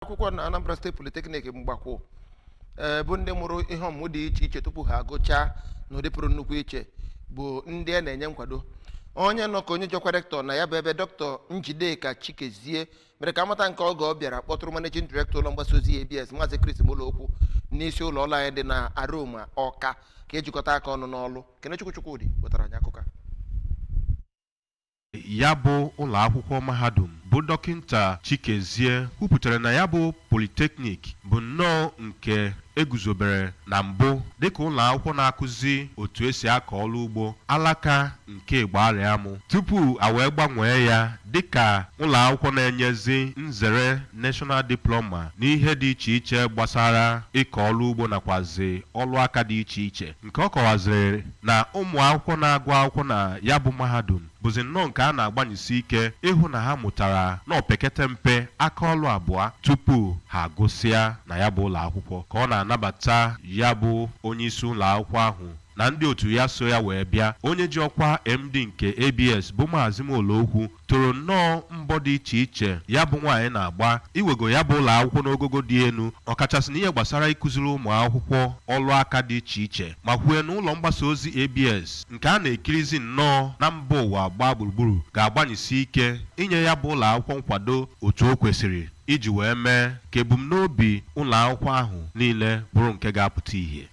Akwụkwọ na Anambra State Polytechnic Mgbakwu, ee, bụ ndị mụrụ ihe ọmụmụ dị iche iche tupu ha agụchaa n'ụdị pụrụ nnukwu iche, bụ ndị a na-enye nkwado. Onye nọ ka onye jọkwa rector na ya bụ ebe, Dr. Njideka Chikezie, mere ka amata nke oge ọ bịara kpọtụrụ managing director ụlọ mgbasa ozi ABS, Maazị Chris Molokwu, n'isi ụlọ ọrụ anyị dị na Aroma, Ọka, ka ejikọta aka ọnụ n'ọlụ. Kenechukwu Chukwudị wetara anyị akụkọ a. Ya bụ ụlọ akwụkwọ mahadum bụ Dọkịnta Chikezie kwupụtara na ya bụ polytechnic bụ nnọọ nke eguzobere na mbụ dịka ụlọ akwụkwọ na-akụzi otu esi akọ ọrụ ugbo, alaka nke Igbariam, tupu a wee gbanwee ya dịka ụlọ akwụkwọ na-enyezi nzere National Diploma n'ihe dị iche iche gbasara ịkọ ọrụ ugbo nakwazi ọrụ aka dị iche iche, nke ọ kọwaziri na ụmụ akwụkwọ na-agụ akwụkwọ na ya bụ mahadum bụzi nnọọ nke a na-agbanyesi ike ịhụ na ha mụtara n'opekete mpe aka ọrụ abụọ tupu ha agụsịa na ya bụ ụlọ akwụkwọ. Ka ọ na-anabata ya bụ onye isi ụlọ akwụkwọ ahụ na ndị otu ya so ya wee bịa, onye ji ọkwa MD nke ABS bụ Maazị Molokwu toro nnọọ mbọ dị iche iche ya bụ nwaanyị na-agba iwego ya bụ ụlọ akwụkwọ n'ogogo dị elu, ọkachasị n'ihe gbasara ịkụziri ụmụ akwụkwọ ọrụ aka dị iche iche, ma kwue na ụlọ mgbasa ozi ABS nke a na-ekirizi nnọọ na mba ụwa gbaa gburugburu ga-agbanyesi ike inye ya bụ ụlọ akwụkwọ nkwado otu o kwesịrị iji wee mee ka ebumnobi ụlọ akwụkwọ ahụ niile bụrụ nke ga-apụta ìhè.